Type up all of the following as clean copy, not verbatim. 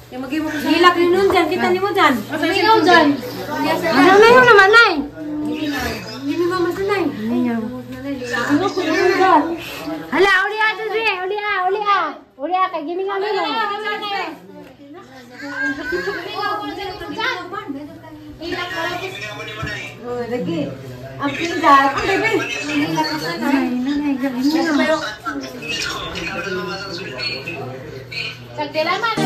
Hilak ni nun dyan, kita ni mo dyan. Ikaw dyan. Ano na yun naman, Nay? Hindi mo masanay. Hala, uli ah, Dede. Uli ah, uli ah. Uli ah, kay gimingaw nimo. Oh, lagi. Ang pindat. Ang bebe. Sagdilaman.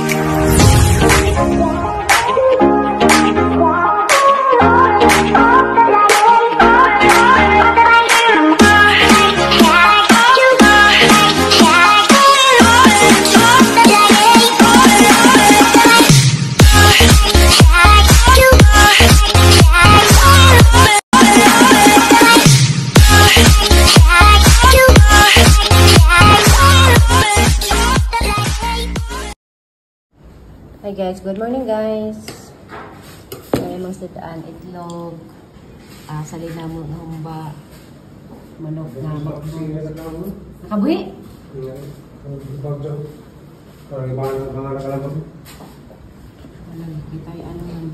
Hi guys, good morning guys. Kaya mga sitaan, itlog, salina mo ng humba, manok na nakabuhi? Wala, kita yung ano yan.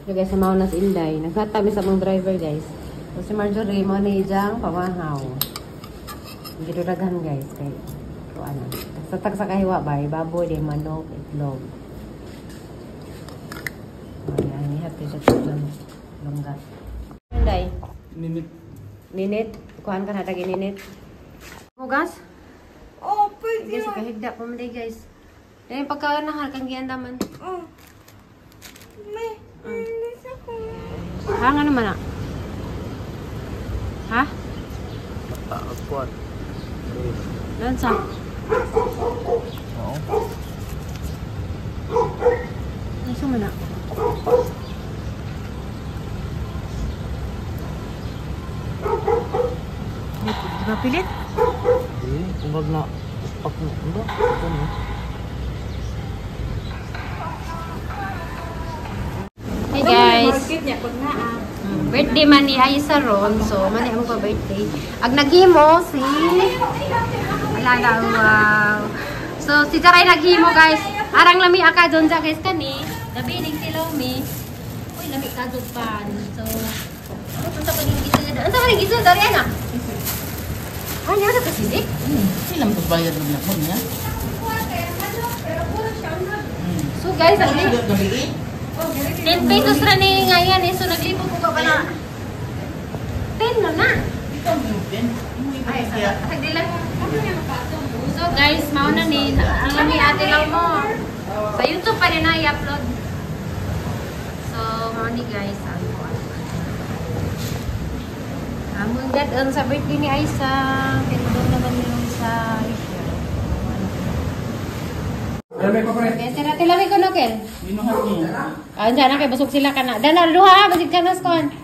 So guys, samaw na si Inday. Nagsatabi sa mga driver guys. So si Marjorie, mo na ijang pamahaw. Giduraghan guys. Kay, so ano. Sa tagsa kahiwa ba, baboy, di manok, itlog. Ayan, ihati siya sa longga. Inday? Ninit. Ninit? Kuhaan ka na tagi ninit. Hugas? Oh, pwede. Guys, kahigda pa man guys. Dahil pagkaanahan, kang giandaman. Oh. May, nasa ko. Ha, nga naman ah? Ha? Taagkuan. Lansa? Oo. Lansa man ah? Di ba pilit? Di, kumag na. Pak na. Ano? Ano? Hey guys! Birthday man ni Aiza ron. So, man mo pa birthday. Ag naghimo si Alala, wow. So, si Jaray naghimo guys. Arang lami aka doon ja guys kani. Gabi ning si Lomi. Uy, lami ka jud pan. So, ano sa pagiging gisul? Ano sa pagiging gisul dari anak? Ah, niya sa kasidik? Sila mo bayad ng lakon niya. So guys, ang 10 pesos ra ni ngayon eh. So naglipot ko pa na. 10 na na. Ay, sagdi lang. So guys, mao na ni ang lami ate lang mo. Sa YouTube pa rin na i-upload. So, mao ni guys ang among dad-on sa birthday ni Aiza. Pinudong naman nilong sa Alicia. Okay, sira tilami ko no, Kel? Ah, dyan na kay busog sila ka na. Dana, duha, basig ka na skon.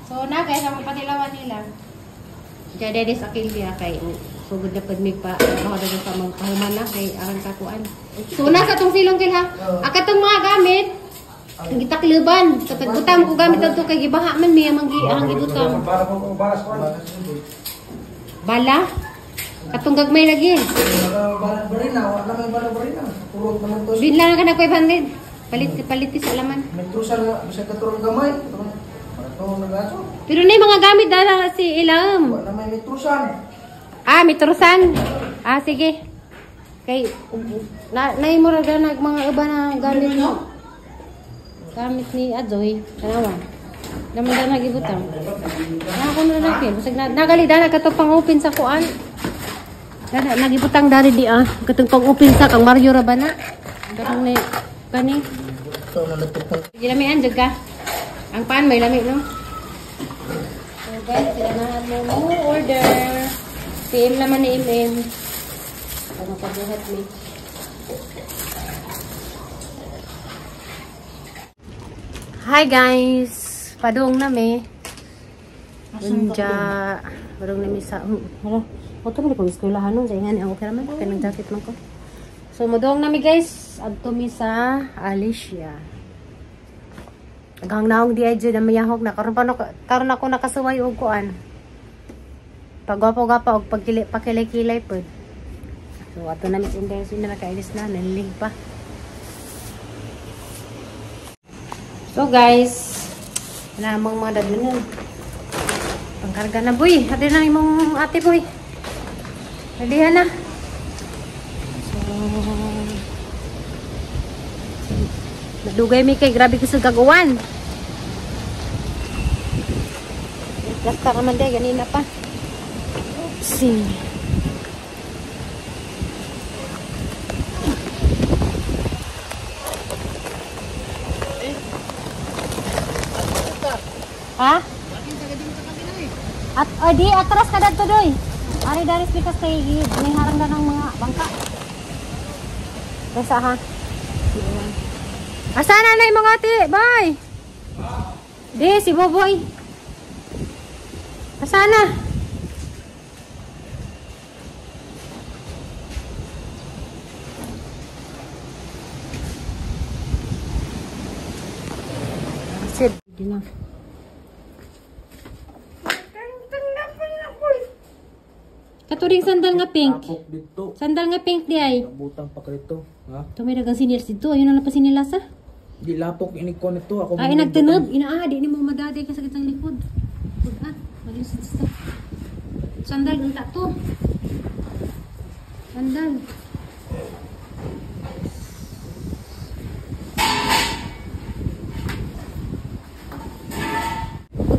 So, na guys, ang patilawan nila. Diyan, dede sa Akilia kay sugod na pud mig pa. Ako na sa mga pahuman na kay arang kakuan. So, na sa tong silong Kel ha. Akatong mga gamit, ang gitakluban. Katagbutam ko gamit ato kay gibaha man miya manggi ang gibutang. Bala? Katong gagmay lagi. Bin lang ka na 500. Palit sa alaman. Pero na mga gamit dala si Ilam. Ah, mitrusan. Ah, sige. Kay na naimura na mga iba na gamit mo. Gamit ni Ajoy, tanawa. Naman daw nagibutang. Ako na lang kin. Basag na nagali dana katong pang-open sa kuan. Dana nagibutang dari di ah. Katong pang-open sa kang Mario ra ba na? Katong ni kani. Gilamian jud ka. Ang pan may lami no. So guys, sila na mo order. PM naman ni MM. Ano pabuhat ni? Hi guys! Padung na mi. Unja, padung na mi sa hala. Oto man kong eskwelahan nun sa ingan ang okay raman kay nang jacket man ko. So modong na mi guys, adto mi sa Alicia. Aghang naong di ay jud na mayahok na karon pa no, karon ako nakasuway og kuan. Pagwapo-gwapo og pagkili pakilay-kilay pod. So ato na mi sa Inday, so na nakailis na nanling pa. So guys, namang mga dadlanan. Pangkarga na boy. Ate na imong ate boy. Readyhan na. So, nadugay mi kay grabe ko sa gagawan. Plasta ka man day, ganina pa. Oopsie. Ha? At oh, di atras ka dadto doy. Ari daris bikas kay may harang na ng mga bangka. Basta ha. Asa na na imong ate? Bye. Di si Boboy. Asa na? Sid, di na. Katuring sandal nga pink. Dito. Sandal nga pink di ay. Butang pa krito, ha? Ito may dagang seniors dito. Ayun na lang pa sinilasa. Di lapok ini ko nito ako. Ay, nagtunog. Ina di ni mo madadi ka sakit ang likod. Pag ah, malusad sa. Sandal unta to. Sandal.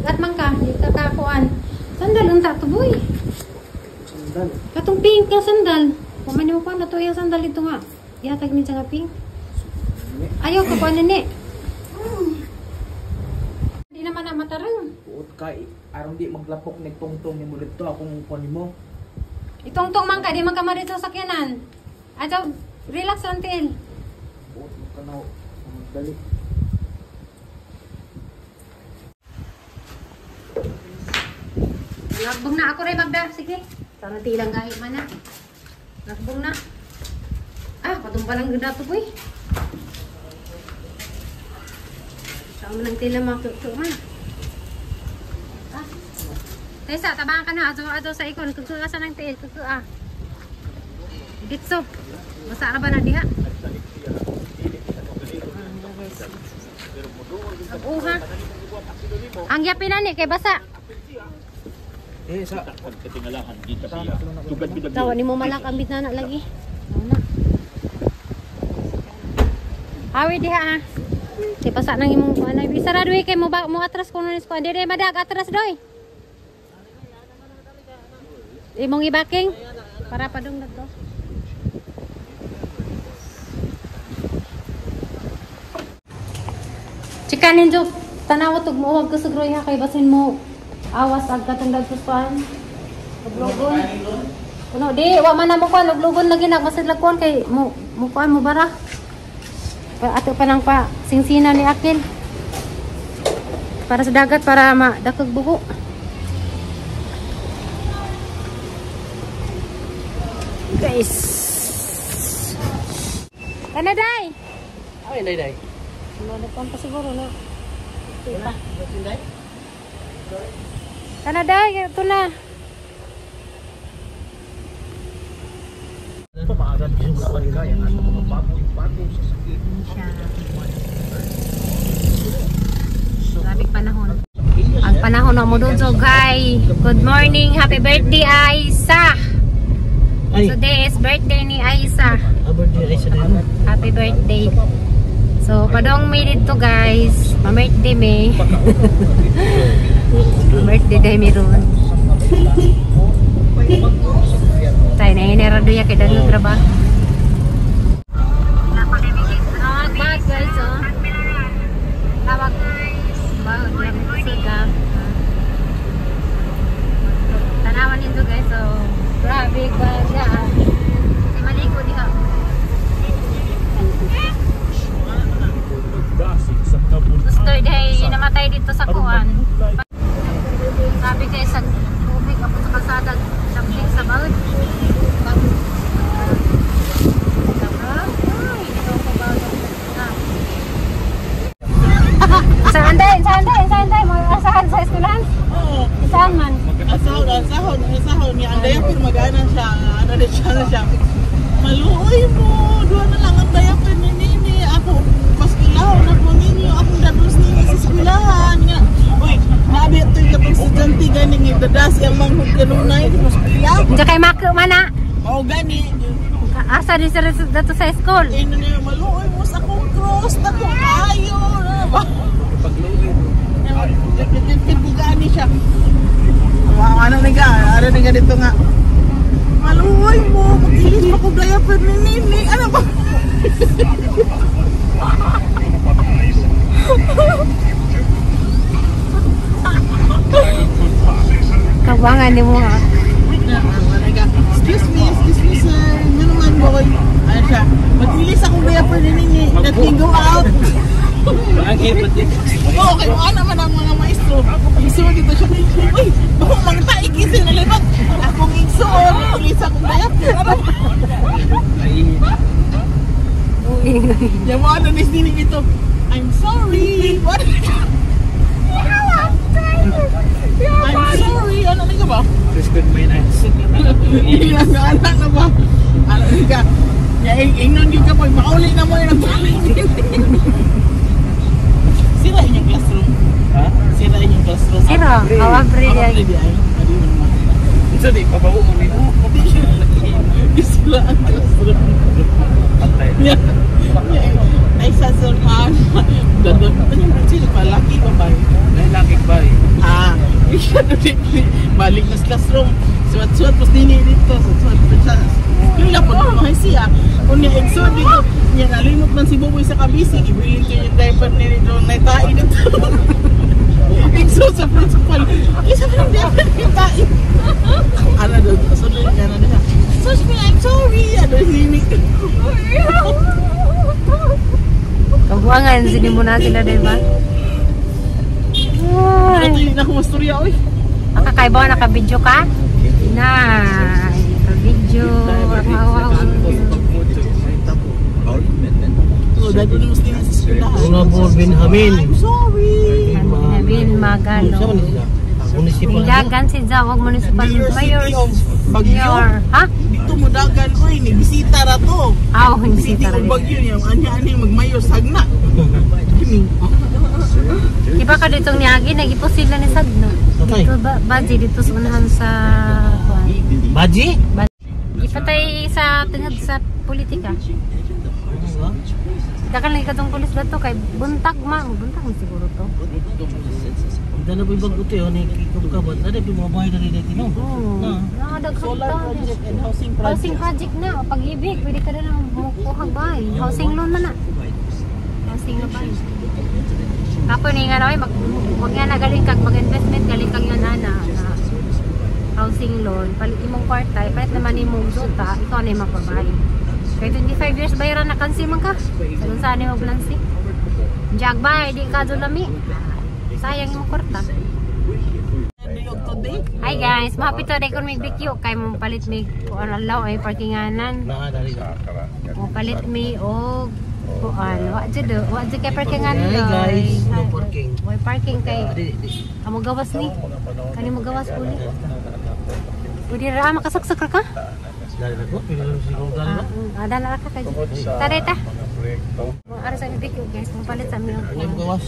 Pag man ka, di ka kakuan. Sandal unta to boy. Sandal. Katong pink nga sandal. Kumain mo pa na to yung sandal dito nga. Ihatag min siya nga pink. Ayaw ka kuan ni. Di naman na matarang. Buot ka aron di maglapok ni tungtong nimo dito akong kuan nimo. Itungtong man ka di man ka marito sa sakyanan. Ato relax lang til. Buot mo ka na magdali. Nagbong na ako rin magda. Sige. Sana tilang gahit man na. Nagbong na. Ah, patumpa lang ganda to boy. Saan mo nang tila makukuk man. Ah. Tesa, tabangan ka na. Ato, ato sa ikon. Kukua sa nang tiil. Kukua. Ditso. Basta ka ba na diha? Uha. Ang yapin na ni kay basa. Eh sa Tawa ni mo malak ang bitna na lagi. Ano na. Hawi diha ha. Kay basa nang imong kuan ay isara doy kay mo ba mo atras kuno ni kuan dire madag atras doy. Imong ibaking para padung dadto. Chika ninjo tanawa tug mo wag kusog roy ha kay basin mo awas ag katong dadto kuan. Luglugon. Kuno di wa man na mo kuan luglugon lagi na basin lagkuan kay mo mo kuan mo bara. Ato pa nang pa singsina ni Akil. Para sa dagat para madakog buko. Guys. Kana day. Ay day day. Ano pa siguro na. Kana day, ito na. Grabe panahon. Ang panahon na mo doon. So guys, good morning. Happy birthday, Aisa. Today is birthday ni Aisa. Happy birthday. So, padong may dito guys. Ma-birthday may. Ma-birthday day mi ron. Tayo na inera doya kay dano trabaho. Bag guys oh. Tawag. Tanawan nito guys so grabe baga. Si Maliko diha. Gusto day namatay dito sa kuan. Sabi kay sa tubig ako sa kalsada something sa baod. Saan day? Saan day? Saan day? Mo asahan sa eskwelahan? Oo. Saan man? Asahon, asahon, asahon niya. Ang diaper magana siya. Ano na siya na siya. Maluoy mo. Duha na lang ang diaper ni Nini. Ako, paskulahon ako ninyo. Akong dados ninyo. Mao gani. Asa di sir dato sa school? Eh, niya, maluoy mo sa akong cross na ko kayo. Pagluoy. Gani siya. Ano na nga dito nga. Maluoy mo, mag-ilis pa ko diaper ni Nini. Ano ba? Kawangan ni mo ha. Excuse me, sir. Ano naman boy? Ano siya? Mag-ilis akong diaper ni Nini. Let me go out. Oo, okay. Mukha naman ang mga maestro. Gusto mo dito siya. Uy, baka mga taigis na libag. Akong igsoon. Mag-ilis akong diaper. Ano ba? Yung mga ano ni Nini ito. I'm sorry. What? I'm sorry. Ano na ka ba? Twisted my nights. Anak na ba? Ano ka? Ingnon yun ka po. Makauli na mo yun ang balik. Sira inyong classroom. Ha? Sira inyong classroom. Sira. Awa pre. Isa di, pabawo mo nimo. Sira ang classroom. Patay. Ay sa sir ha. Sila pa laki pa ba? Laki ba? Ah, balik na sa classroom. Suwat-suwat pas nini dito, suwat-suwat pa siya. Yung lapod ko mga siya. Unya exo dito, niya nalimot man si Buboy sa kabisi, ibilin ko yung diaper ni dito, naitain dito. Exo sa principal. Isa pa ng diaper ni tae. Ano doon, so doon ka na siya. Excuse me, I'm sorry. Ano nini? Kabuangan, sini mo na sila, diba? Ano ito yung nakumastorya, oy? Nakakaibaw, naka-video ka? Na, naka-video. Benjamin. I'm sorry. Benjamin Magalo. Dagan si Zawag Municipal Mayor. Bagyo. Ha? Dito mo dagan oy, ni bisita ra to. Aw, bisita ra. Bagyo niya, anya ani magmayor sagna. Di ba ka ditong niagi nagipos sila ni Sagna. Dito ba baji dito sa unahan sa Baji? Ipatay sa tungod sa politika. Dakan lagi katong pulis ba to kay buntag ma, buntag man siguro to. Dala ba ibang buti ni kikabot? Ada pa mga bahay na rin dito no. Na, Solar project and housing project. Housing project na, pag-ibig, pwede ka na lang mukuha bahay. Housing loan man na. Housing na bahay. Kapo ni nga na mag wag nga na galing kag mag-investment galing kag yun ana na housing loan, palit imong kwarta, palit naman imong duta, ikaw na yung mapabahay. Kay 25 years bayaran na kansi man ka. Sa saan mo blansi. Jag bay, di ka lami. Sayang imong kwarta. Hi guys, mahapit to day kon mig BQ kay mo palit mig kuan alaw ay parkinganan. Mo palit mi og kuan, wa jud kay parkingan. Hi guys, no parking. Way parking kay amo gawas ni. Kani mo gawas puli. Pwede ra makasaksak ra ka? Dala ka kay. Tara ta. Ara sa BQ guys, mo palit sa mi. Ano gawas?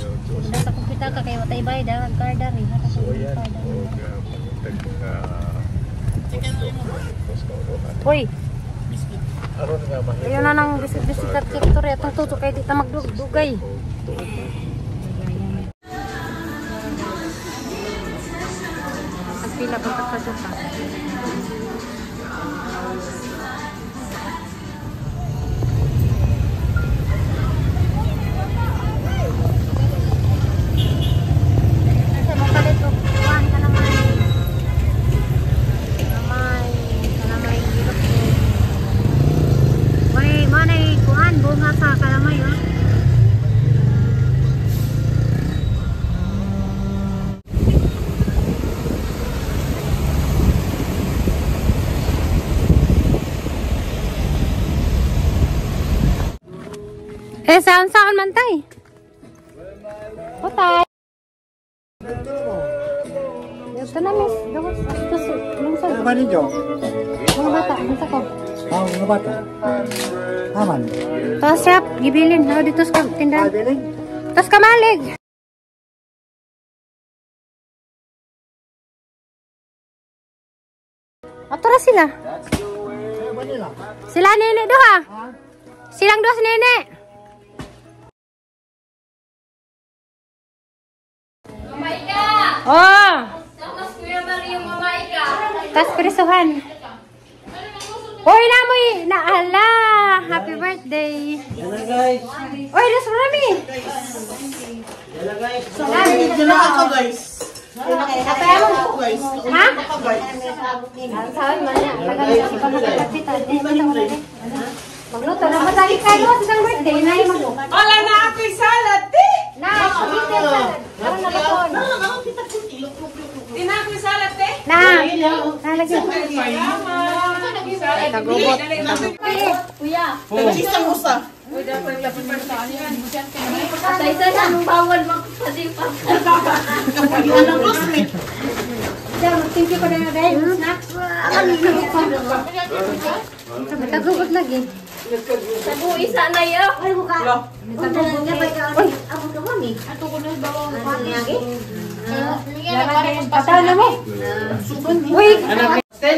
Sa kompyuta ka kay watay bay da card ri. Hoy. Ayun na nang bisit-bisit at kiktor atong tuto kay di ta magdugay. Pila pa ka. Eh, saan man tay? Patay. Ito na, miss. Gawas. Ito, lungsod. Ano ba ninyo? Mga bata. Unsa ko? Ah, mga bata. Aman. Tapos, rap. Gibilin. Ako dito sa tindahan. Gibilin? Tapos kamalig. Ato ra sila. Sila nene duha. Silang duha si nene. Oh. Tas presuhan. Oy na mo na ala. Happy birthday. Yan guys. Oy, das marami. Yan guys. Dala ako guys. Ako guys. Ha? Ako guys. Sabi man niya, tagal magluto na madali kayo sa isang birthday na yung magluto. Wala na ako'y salad, te! Na, spaghetti salad. Karon na lutoon. Di na ako'y salad, te! Na. Nalagyan. Kagubot. Kuya. Isang usa. Sa isa na, bawal magpadipa. Anong classmate? Thank you ko na dahil. Snacks. Kagubot lagi. Sabu isa na yun. Ay, buka. Uy, ako ka mami. Ato ko na bawang lagi. Pataw na mo. Uy, Anak Marcel.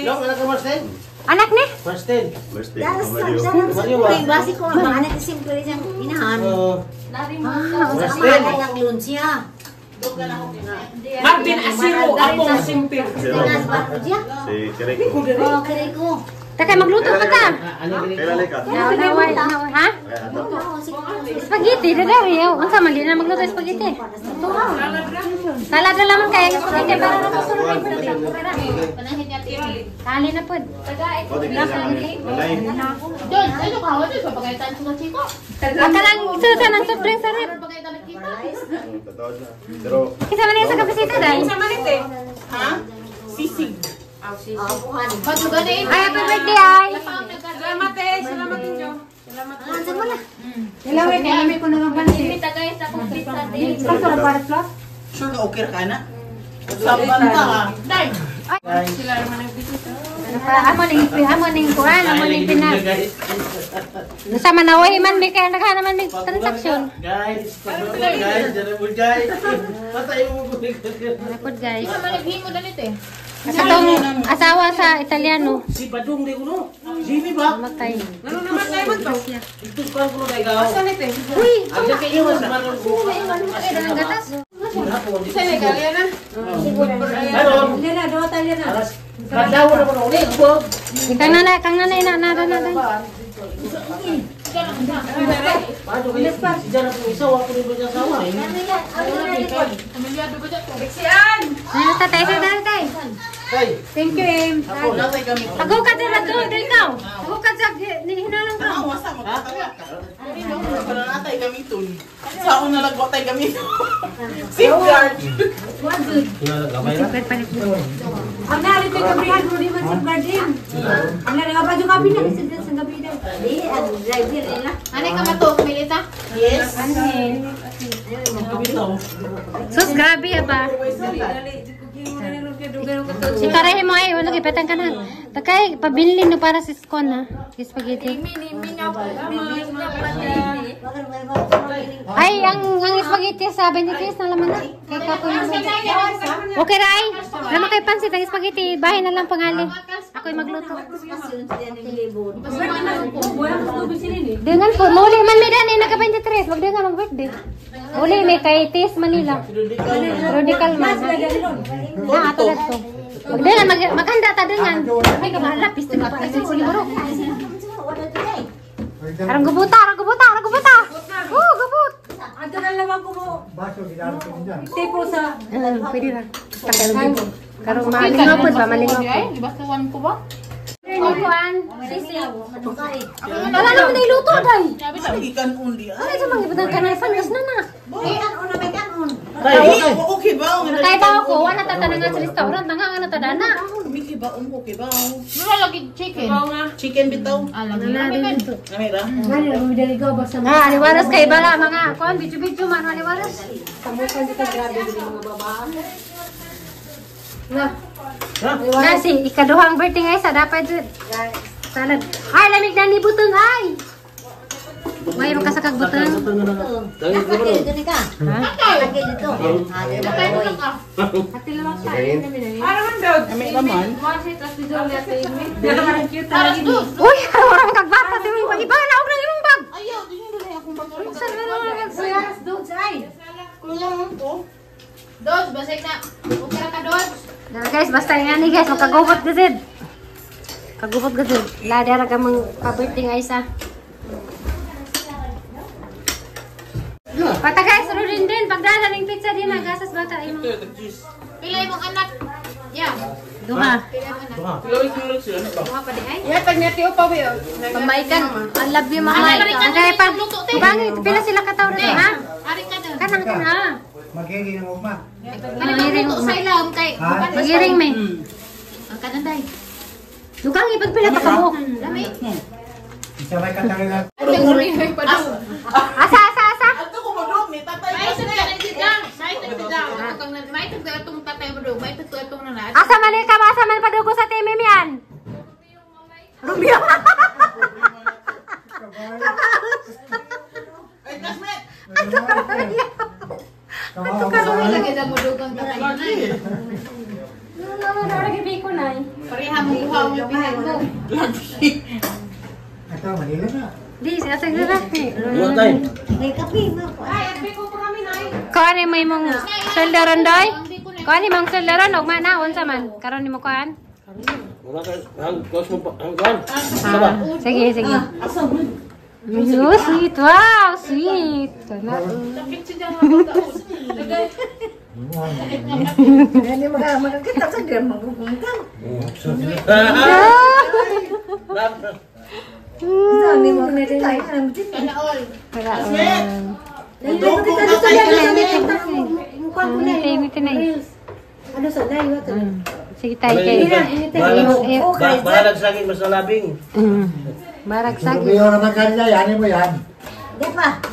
Long, anak ka Marcel? Anak ni? Marcel. Basi ko ang anak simple siyang inahan. Marcel. Ang lunsya. Martin Asiro, apong simple. Si Kiriko. Oh, kiriko. Taka magluto pa ta. Ano Kailan ka? Naway, naway, ha? Spaghetti, dada, yaw. Unsa man di na magluto spaghetti? Salad na lamang kay spaghetti para na susunod na birthday. Tali na pod. Doon, ano ka? Wala sa pagkaitan sa chiko. Akalang susa ng soft drink sa rep. Pero Kinsa man sa kapasita dai? Ha? Sisig. Ay, happy birthday ay. Salamat eh, salamat ninyo. Ilaway kay nami ko nang pansit. Sure ka okay ra ka na? Sa banta ha. Amo ning amo ning kuan, amo ning pina. Nasa manaway man may kaya nagha naman may transaksyon. Guys, guys, guys. Patay mo ko. Record guys. Managhimo dalit eh. Sa tong asawa sa Italiano. Si Badong di ko no. Jimmy ba? Matay. Ano naman tayo man to? Ito pa ko kay gaw. Uy, Ang kay iwas man ko. ang gatas. Ano? Alas. Kadlaw na ko ulit. Kang nanay, na na na na. Paano kayo? Si Jana po isa, wa ko rin ba asawa? Ano tatay, sa tatay. Tay. Thank you, Em. Wala tayo gamit. Pagaw ka dira to, dili ikaw. Pagaw ka sa hinalang ka. Ah, wasa magkatawa ka. Wala na tayo gamiton. Sa ako nalagwa tayo gamiton. Safeguard. Ang nalit kay Gabriel, di man sa garden. Ang nalit ka pa gabi na sa gabi na. Di, ang driver nila. Ano ka mato, Milita? Yes. Sus, grabe ba? Si karahe mo ay, wala gipatan ka na. Takay, pabilin no para sa skon ha. Spaghetti. Ay, ang spaghetti sa 23 na laman na. Kay kapoy na. Okay ra ay. Naman kay pansit ang spaghetti, bahay na lang pangali. Ako'y magluto. Dengan po, muli man may dan eh, nagka 23, wag dengan mag birthday. Uli may kay Tis Manila. Radical man. Na ato dadto. Wag dengan maghanda ta dengan. Ay kamala piste ka pa sa siguro. Arang gubuta, arang gubuta, arang gubuta. Oh, gubut. Ato na lamang ko mo. Baso, ginarap ko dyan. Tipo sa Pwede ra. Karong malingaw po ba malingaw po. Ay, di ba sa one ko ba? Kuan, sisi. Wala naman na iluto day. Sige kanon di. Ano sa mga ibutang kanay panos na na. May kanon na may kanon. Ay, okay ba? Kay ba ako, wala ta tanan sa restaurant, nga nga ta dana. Miki ba um okay ba? Wala lagi chicken. Chicken bitaw. Ah, lagi. Gamay ra. Ah, aliwaras kay bala mga kuan bidyo-bidyo man aliwaras. Kasi ikaduhang birthday ngay sa dapat salad. Ay, lamig na ni butong ay. May makasakag butong. Gani ka. Ha? Lagi dito. Uy, orang kagbata di mo iba na og nang imong bag. Ayaw, di nyo dali akong bag. Saan na lang ang Dogs ay. Kulang ko. Dos, basig na. Okay ra ka, Dos. Dara guys, basta nga ni guys, makagubot gazid. Kagubot gazid. La dara ka mang pa-birthday nga isa. Pata guys, rin din pagdala ning pizza din nagasas bata imong. Pila imong anak. Yeah. Duha. Duha. Duha pa di ay. Yatag niya tiyo pa wiyo. Pamaikan. I love you, Mama. Ang pag bangit pila sila ka tawo na ha? Ari ka na. Kanang kana. Magiging ng ugma. Magiring Luto sa ilam kay. Magiring may. Ang kananday. Dugang ipagpila pa kabuok. Lami. Isa may katalinan. Asa asa asa. Ato ko mo ni tatay. May sa nagsidang. May tagsidang. May tagsidang tatay mo do. May tagsidang nana. Asa man ka asa man padugo sa team yan? Romeo. Ay, classmate. Ato ka Lagi na mo dugang tatay. Pareha mo kuha mo pihan mo. Ito, Manila na. Di, sa lalaki. Duha tayo. May kape, ma. Kuan mo imong sweldo ron doy? Kuan imong sweldo ron ugma na unsa man? Karon nimo kuan? Wala ka ang close mo pa ang kuan. Sa ba? Sige, sige. Oh, sweet. Wow, sweet. Kana. Hindi makakita sa diyan magugungkang. Saan mo nakita? Sana all. Classmate. Dugo tatay. Ano sa dai what? Sige tayo kay. Balag sa akin mas labing. Barag sagi. Romeo naman kanila, yanin mo yan. Di pa.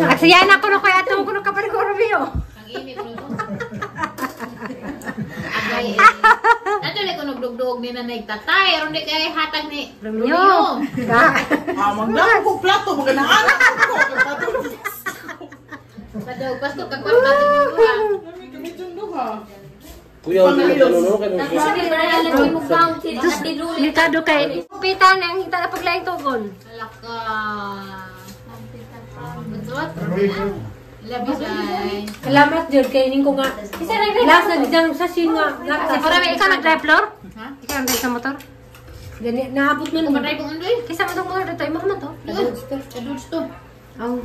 At siya na kuno kay atong kuno ka pa ko Romeo. Ang imi ko no. Agay. Nato ko nagdugdug ni nanay tatay aron di kay hatag ni Romeo. Ah, magdako ko plato maganaan ko. Padog pasto kag kwarta ni duha. Kami dyan duha. Kuya, wala ka no kay Delikado kay pitan ang hita na paglaing tugon. Alaka. Buntot. Love you guys. Salamat jud kay ning ko nga. Last na diyang sa sin nga. Si Pura, ikaw nag-drive floor? Ha? Ikaw nag-drive sa motor? Gani naabot man. Kumadrive kong undoy. Kaysa mo itong motor dito, imo man to? Adults to. Aw,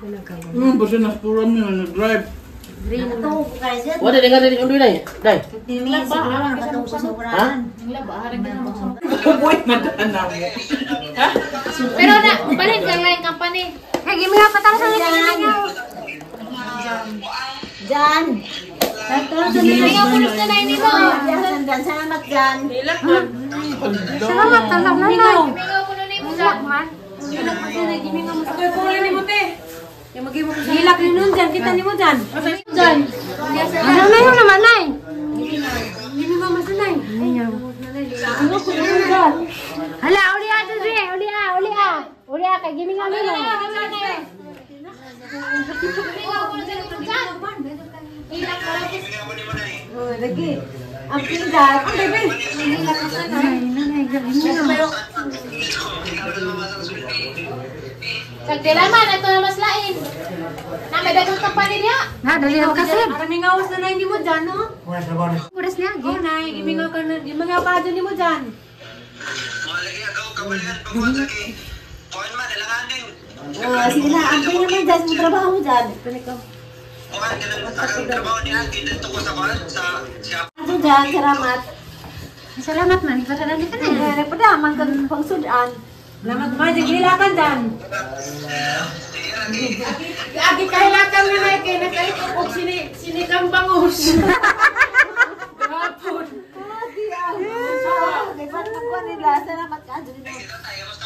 wala ka. Basta nas pura mi na nag-drive. Green. Wala di nga di undoy nay. Day. Ha? Ang laba, harang ka na magsama. Buhay na daan na mo. Pero na, balhin ka lang company. Hey, give me up, patara sa nito. Jan. Ikaw pulos na na mo. Jan, Jan, salamat Jan. Salamat, talaw na na. Ikaw puno na mo Hilak man. Ako'y kulay ni mo te. Hilak ni nun dyan, kita ni mo dyan. Dyan. Ano na yun naman, nay? Hindi mo masanay. Ano ko yun dyan? Hala, uli ah, Dudre. Uli ah, uli ah. Uli ah, kay gimingaw nila. Ikaw puno sa mo dyan. Hilak ka lang. Oh, lagi. Ang pindat. Ang bebe. Sagdilaman, ito na mas lain. Na may dagang company niya. Na, dali na kasi. Maraming awas na na hindi mo dyan, no? Wala trabaho na. Oras niya, Oh, nay, gimingaw ka na, gimingaw ka dyan ni mo dyan. Oh, sige na, ang pin naman dyan sa trabaho mo dyan. Ano dyan, salamat. Salamat man. Para dali ka na. Kaya pa da, man kang pangsudan. Salamat ma, dyan hilakan dyan. Agi kahilakan na nay kay nakalit og sinikang bangus. Gapon. Kay ba't magkuha nila, salamat ka dyan.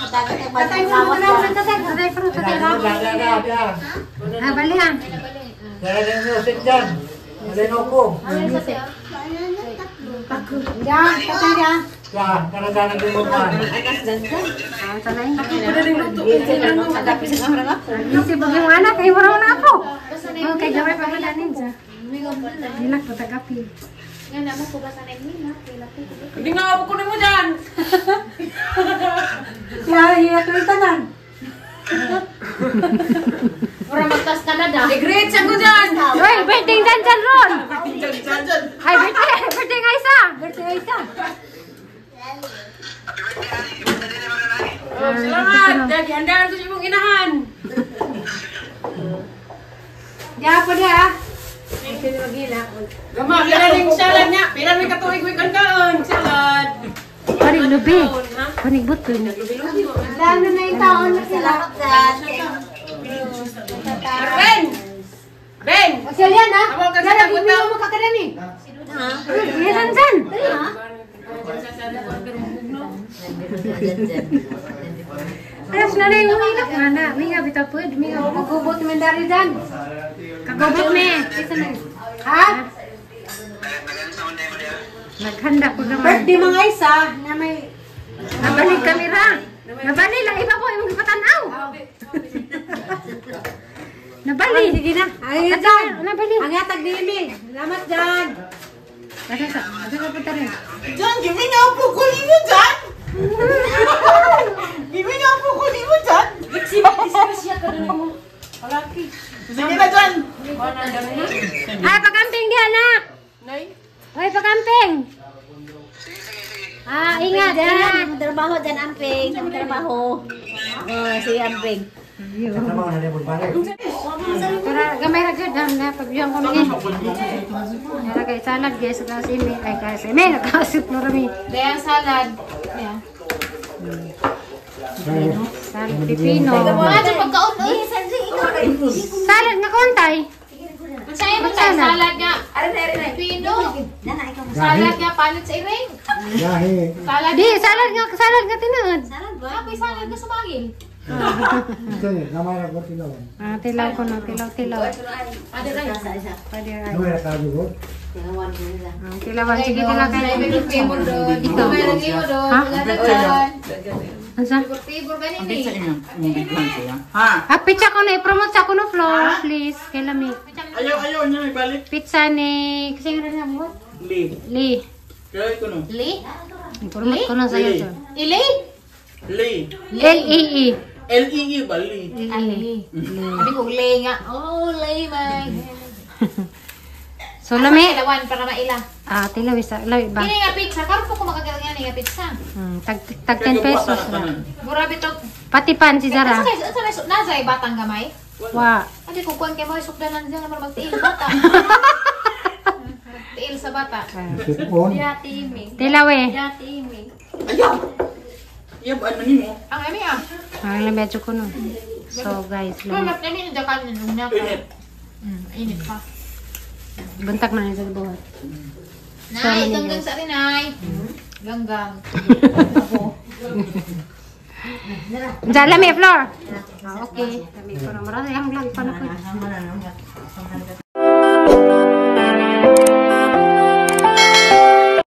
Matagal kang Tatay mo na magpapawag. tatay. Tatay, pero tatay. Ah, bali ha. Dala ng music dyan. Malinoko. Yan, tatay na. Yan, karagana din mo man. Ah, tanay. Pwede rin luto. Kasi bagay mo anak, ay wala na ako. Basta na Oh, kay gamay pa man anin sa. Hilak pa tagapi. Nga naman ko ba sa nagmina? Hindi nga ako kunin mo dyan. Siya, hiya ko yung tanan. Mura magtas Canada. I-greet siya ko dyan. Uy, birthday dansan ron. Dyan. Ay, birthday nga isa. Birthday isa. Oh, salamat. Dahil gihandaan ko sa imong inahan. Diya po diya. Gama, pila ning salad niya. Pila ning katuig may kankaon. Salad. Panig lubi. Ha? Panig buton. Lubi-lubi mo. Lalo na yung taon na sila. Ben! Ben! Siya yan ha? Amo ka sa Dara, tagbutaw. bibili mo kakadani. Iya, san-san. Alas na rin yung ilak nga na. Minga bitaw po. Minga kagubot man dari dan. Kagubot me. Isa na. Ha? Naghanda ko naman. Birthday mga isa na may Nabalik kamera. Nabali lang. Iba po imong gipatanaw. Nabali. Sige na. Ay, Ata, Jan. nabali. Ang yatag ni Salamat, Jan. Asa sa? Asa sa punta rin? Jan, give me nga po kunin mo dyan. Give me nga po kunin mo dyan. Sige na dyan. Ay, pakamping di anak. Ay, pakamping. Ah, ingat, ingat. Jan, trabaho dyan, Amping. Trabaho. Oh, sige, Amping. Tara, gamay ra gyud na pagbiyang ko ni. Tara kay salad guys, sa kasimi ay kasimi nakasip no rami. Daya salad. Yeah. Salad pipino. Mga dyan pagkaon oy. Salad nga kontay. Masaya mo tayo salad nga. Pino. Salad nga palit sa iring. Salad. Di, salad nga tinuod. Apoy salad nga sumagil. Ah, tilaw ko no, tilaw tilaw. Pwede ay. Ah, tilawan sige tilaw kay. Ito. Ha? Ansa? Favor ba Ang nini? sa inyo. Ang bigyan siya. Ha? Ah, pizza ko na i-promote sa kuno floor, please. Kay lami. Ayaw niya may balik. Pizza ni kasi nga na mo. Li. Li. Kaya ko no. Li? I-promote ko na sa iyo. Ili? Li. L E E. L-E-E ba? Li. Ali. Sabi ko, lay nga. Oh, lay man. So lami. Tilawan para maila. Ah, tilaw isa, lawi ba? Kini nga pizza. Karon po ko makagaling nga pizza. Tag tag 10 pesos ra. Grabe to. Pati pan si Zara. Asa kay asa may nasa batang gamay? Wa. Sabi ko kuan kay mo sukdanan diyan naman magtiil bata. Tiil sa bata. Yati imi. Tilaw eh. Yati imi. Ayaw! Ayaw, ano ni mo? Ang ami ah. Ang lami medyo ko no. So guys, Pero lami. mas nami yung jakan nung na. Init. Init pa. Buntak na sa buhat. Nay, ganggang sa atin, nay. Ganggang. Diyan lami floor. Ah, okay. Lami ko na marami ang vlog pa na po.